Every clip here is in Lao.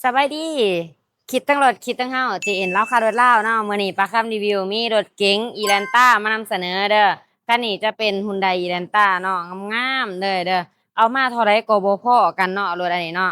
ສະບາຍດີ ຄິດທັງລົດ ຄິດທັງເຮົາ ເຈເອັນ ລາວຄ້າລົດລາວເນາະ. ມື້ນີ້ປາຄຳຣີວິວມີລົດເກັງອີແລນຕ້າມານຳສະເໜີເດີ. ຄັນນີ້ຈະເປັນຮຸນໄດອີແລນຕ້າເນາະ ງາມໆເລີຍເດີ. ເອົາມາເທົ່າໃດກໍບໍ່ພໍ້ກັນເນາະ ລົດອັນນີ້ເນາະ.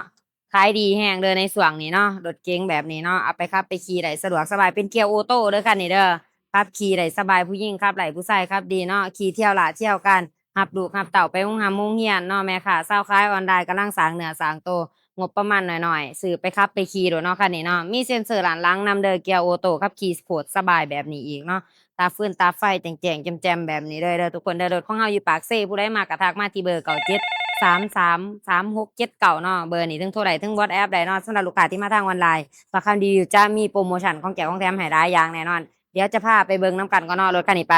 ຂາຍດີແຮງເດີໃນຊ່ວງນີ້ເນາະ. ລົດເກັງແບບນີ້ເນາະ ເອົາໄປຂັບໄປຂີ່ໄດ້ສະດວກສະບາຍ ເປັນເກຍໂອໂຕ້ເດີຄັນນີ້ເດີ. ຂັບຂີ່ໄດ້ສະບາຍ ຜູ້ຍິງຂັບໄດ້ ຜູ້ຊາຍຂັບດີເນາະ. ຂີ່ທ່ຽວລາດທ່ຽວການ ຮັບລູກຮັບເຕົ້າໄປໂຮງຮ່ຳໂຮງຮຽນເນາະ. ແມ່ຄ້າຊາວຂາຍອອນລາຍກຳລັງສ້າງເນື້ອສ້າງໂຕ ງົບປະມານໜ້ອຍໆ ຊື້ໄປຂັບໄປຂີ່ໂລດເນາະຄັນນີ້ເນາະ. ມີເຊັນເຊີດ້ານຫຼັງນຳເດີ ເກຍໂອໂຕ້ ຂັບຂີ່ໂຄດສະບາຍແບບນີ້ອີກເນາະ. ຕາຟືນຕາໄຟແຈ້ງໆແຈ່ມໆແບບນີ້ເລີຍເດີທຸກຄົນເດີ. ລົດຂອງເຮົາຢູ່ປາກເຊ ຜູ້ໃດມາກະທັກມາທີ່ເບີ ເກົ້າເຈັດສາມສາມສາມຫົກເຈັດເກົ້າເນາະ. ເບີນີ້ເທິງໂທໄດ້ເທິງ WhatsApp ໄດ້ເນາະ. ສຳລັບລູກຄ້າທີ່ມາທາງອອນລາຍ ປາຄຳຣີວິວຈະມີໂປຣໂມຊັນຂອງແຈກຂອງແຖມໃຫ້ຫຼາຍຢ່າງແນ່ນອນ. ດຽວຈະພາໄປເບິ່ງນຳກັນກ່ອນເນາະ ລົດຄັນນີ້ໄປ.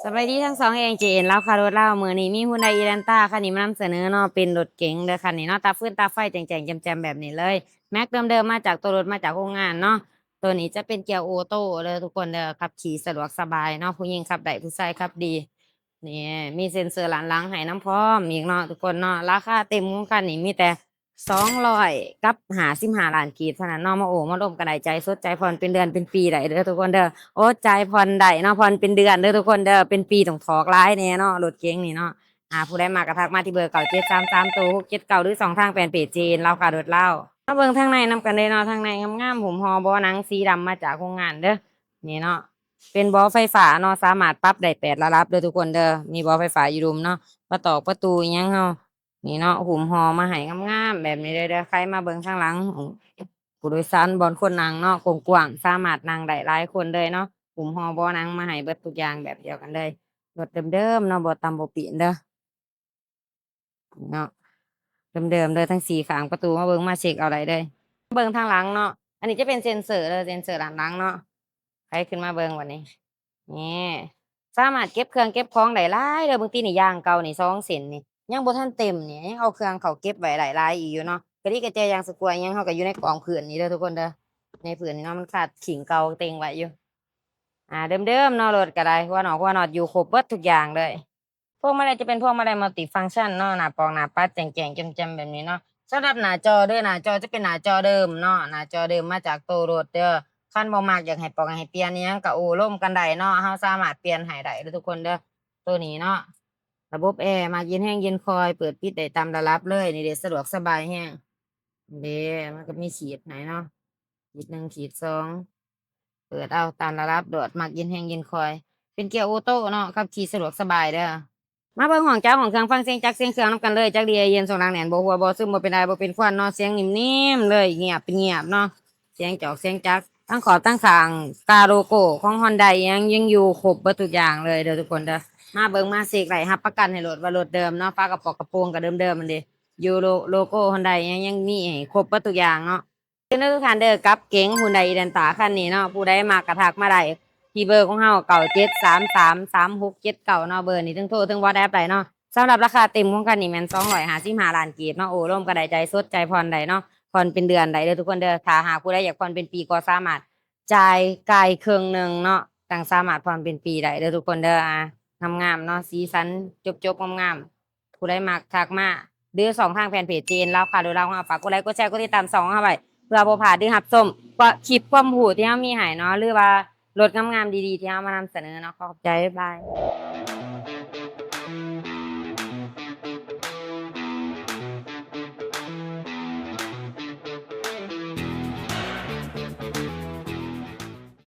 ສະບາຍດີທັງສອງແຫ່ງ ເຈເອັນ ລາວຄ້າລົດລາວ. ມື້ນີ້ມີຮຸນໄດອີແລນຕ້າຄັນນີ້ມານຳສະເໜີເນາະ. ເປັນລົດເກັງເດີຄັນນີ້ເນາະ. ຕາຟືນຕາໄຟແຈ້ງໆແຈ່ມໆແບບນີ້ເລີຍ. ແມັກເດີມໆ ມາຈາກໂຕລົດ ມາຈາກໂຮງງານເນາະ. ໂຕນີ້ຈະເປັນເກຍໂອໂຕ້ເດີທຸກຄົນເດີ. ຂັບຂີ່ສະດວກສະບາຍເນາະ. ຜູ້ຍິງຂັບໄດ້ ຜູ້ຊາຍຂັບດີ. ນີ້ ມີເຊັນເຊີດ້ານຫຼັງໃຫ້ນຳພ້ອມອີກເນາະທຸກຄົນເນາະ. ລາຄາເຕັມຂອງຄັນນີ້ມີແຕ່ສອງຮ້ອຍກັບຫ້າສິບຫ້າລ້ານກີບເທົ່ານັ້ນເນາະ. ມາໂອ້ມາລົມກັນໄດ້ ຈ່າຍສົດ ຈ່າຍຜ່ອນ ເປັນເດືອນເປັນປີໄດ້ເດີທຸກຄົນເດີ. ໂອ້ ຈ່າຍຜ່ອນໄດ້ເນາະ ຜ່ອນເປັນເດືອນເດີທຸກຄົນເດີ. ເປັນປີຕ້ອງຖອກຫຼາຍແນ່ເນາະ ລົດເກັງນີ້ເນາະ. ອ່າ ຜູ້ໃດມັກກະທັກມາທີ່ເບີ ເກົ້າເຈັດສາມສາມໂຕຫົກເຈັດເກົ້າ ຫຼື ຊ່ອງທາງແຟນເພຈ ເຈເອັນ ລາວຄ້າລົດລາວ. ມາເບິ່ງທາງໃນນຳກັນເລີຍເນາະ. ທາງໃນງາມໆ ຫຸ້ມຫໍ່ເບາະໜັງສີດຳມາຈາກໂຮງງານເດີ. ນີ້ເນາະ ເປັນເບາະໄຟຟ້າເນາະ ສາມາດປັບໄດ້ແປດລະດັບເດີທຸກຄົນເດີ. ມີເບາະໄຟຟ້າຢູ່ລຸ່ມເນາະ ປະຕອກປະຕູອີ່ຫຍັງເຮົາ. ນີ້ເນາະ ຫຸ້ມຫໍ່ມາໃຫ້ງາມໆແບບນີ້ເດີ. ໃຄມາເບິ່ງທາງຫຼັງ ຜູ້ໂດຍສານບ່ອນຄົນນັ່ງເນາະ ກວ້າງໆ ສາມາດນັ່ງໄດ້ຫຼາຍຄົນເລີຍເນາະ. ຫຸ້ມຫໍ່ເບາະໜັງມາໃຫ້ເບິດທຸກຢ່າງແບບດຽວກັນເລີຍ. ລົດເດີມໆເນາະ ບໍ່ຕຳບໍ່ປີ້ນເດີ. ເນາະ ເດີມໆເດີ ທັງສີ່ຂ້າງປະຕູ ມາເບິ່ງມາເຊັກເອົາໄດ້ເລີຍ. ເບິ່ງທາງຫຼັງເນາະ ອັນນີ້ຈະເປັນເຊັນເຊີເດີ ເຊັນເຊີດ້ານຫຼັງເນາະ. ໄຂຂຶ້ນມາເບິ່ງບັດນີ້ ນີ້ ສາມາດເກັບເຄື່ອງເກັບຂອງໄດ້ຫຼາຍເດີ. ເບິ່ງຕິ ນີ້ ຢາງເກົ່ານີ້ ສອງເສັ້ນນີ້ ຍັງບໍ່ທັນເຕັມນີ້ ຍັງເອົາເຄື່ອງເຂົ້າເກັບໄວ້ໄດ້ຫຼາຍອີກຢູ່ເນາະ. ກະດິກະແຈ ຢາງສະກົວ ອີ່ຫຍັງເຮົາກະຢູ່ໃນກອງພື້ນນີ້ເດີທຸກຄົນເດີ. ໃນພື້ນນີ້ເນາະ ມັນຄາດຂີງເກົ່າເຕັງໄວ້ຢູ່. ອ່າ ເດີມໆເນາະ ລົດກະໄດ້ ຫົວນອກຫົວນັອດຢູ່ຄົບເບິດທຸກຢ່າງເລີຍ. ພວງມາໄລຈະເປັນພວງມາໄລມັລຕິຟັງຊັນເນາະ ໜ້າປອງໜ້າປັດແຈ້ງໆແຈ່ມໆແບບນີ້ເນາະ. ສຳລັບໜ້າຈໍເດີ ໜ້າຈໍຈະເປັນໜ້າຈໍເດີມເນາະ ໜ້າຈໍເດີມມາຈາກໂຕລົດເດີ. ຄັນບໍ່ມັກຢາກໃຫ້ປອກໃຫ້ປ່ຽນອີ່ຫຍັງກະໂອ້ລົມກັນໄດ້ເນາະ ເຮົາສາມາດປ່ຽນໃຫ້ໄດ້ເດີທຸກຄົນເດີ. ໂຕນີ້ເນາະ ລະບົບແອ ມັກເຢັນແຮງເຢັນຄ່ອຍ ເປີດປິດໄດ້ຕາມລະດັບເລີຍ. ນີ້ເດ ສະດວກສະບາຍແຮງເດ. ມັນກະມີຂີດໃຫ້ເນາະ ຂີດໜຶ່ງຂີດສອງ ເປີດເອົາຕາມລະດັບໂລດ ມັກເຢັນແຮງເຢັນຄ່ອຍ. ເປັນເກຍໂອໂຕ້ເນາະ ຂັບຂີ່ສະດວກສະບາຍເດີ. ມາເບິ່ງຫ້ອງຈັກຫ້ອງເຄື່ອງ ຟັງສຽງຈັກສຽງເຄື່ອງນຳກັນເລີຍ. ຈັກດີໄອເຢັນ ຊ່ວງລ່າງແໜ້ນ ບໍ່ຮົ່ວບໍ່ຊຶມ ບໍ່ເປັນໄອ ບໍ່ເປັນຄວັນເນາະ. ສຽງນິ່ມໆເລີຍ ງຽບເປັນງຽບເນາະ. ສຽງຈອກສຽງຈັກ ທັງຂອບທັງຂ້າງ ກາໂລໂກ້ຂອງຮອນໄດ ຍັງ ຍັງຢູ່ຄົບເບິດທຸກຢ່າງເລີຍເດີທຸກຄົນເດີ. ມາເບິ່ງມາເຊັກໄດ້ ຮັບປະກັນໃຫ້ໂລດວ່າລົດເດີມເນາະ. ຝາກະປອກກະໂປງກະເດີມໆຫັ້ນເດ ຢູ່ໂລ ໂລໂກ້ຮອນໄດ ຍັງ ຍັງມີໃຫ້ຄົບເບິດທຸກຢ່າງເນາະ. ເຊີນເດີທຸກທ່ານເດີ ກັບເກັງຮຸນໄດອີແລນຕ້າຄັນນີ້ເນາະ. ຜູ້ໃດມັກກະທັກມາໄດ້ທີ່ເບີຂອງເຮົາ ເກົ້າເຈັດສາມສາມສາມຫົກເຈັດເກົ້າເນາະ. ເບີນີ້ເທິງໂທເທິງວັອດແອັບໄດ້ເນາະ. ສຳລັບລາຄາເຕັມຂອງຄັນນີ້ແມ່ນສອງຮ້ອຍຫ້າສິບຫ້າລ້ານກີບເນາະ. ໂອ້ລົມກັນໄດ້ ຈ່າຍສົດຈ່າຍຜ່ອນໄດ້ເນາະ ຜ່ອນເປັນເດືອນໄດ້ເດີທຸກຄົນເດີ. ຖ້າຫາກຜູ້ໃດຢາກຜ່ອນເປັນປີກໍສາມາດ ຈ່າຍກາຍເຄິ່ງໜຶ່ງເນາະ ຈັ່ງສາມາດຜ່ອນເປັນປີໄດ້ເດີທຸກຄົນເດີ. ອ່າ ງາມໆເນາະ ສີສັນຈົບໆງາມໆ. ຜູ້ໃດມັກທັກມາ ຫຼືຊ່ອງທາງແຟນເພຈ ເຈເອັນ ລາວຄ້າໂດຍລາວຂອງເຮົາ. ຝາກກົດໄລກົດແຊກົດຕິດຕາມຊ່ອງຂອງເຮົາໄວ້ ເພື່ອບໍ່ພາດ ຫຼືຮັບຊົມຄລິບຄວາມຮູ້ທີ່ເຮົາມີໃຫ້ເນາະ ຫຼືວ່າລົດງາມໆດີໆທີ່ເຮົາມານຳສະເໜີເນາະ. ຂໍຂອບໃຈ ບາຍບາຍ.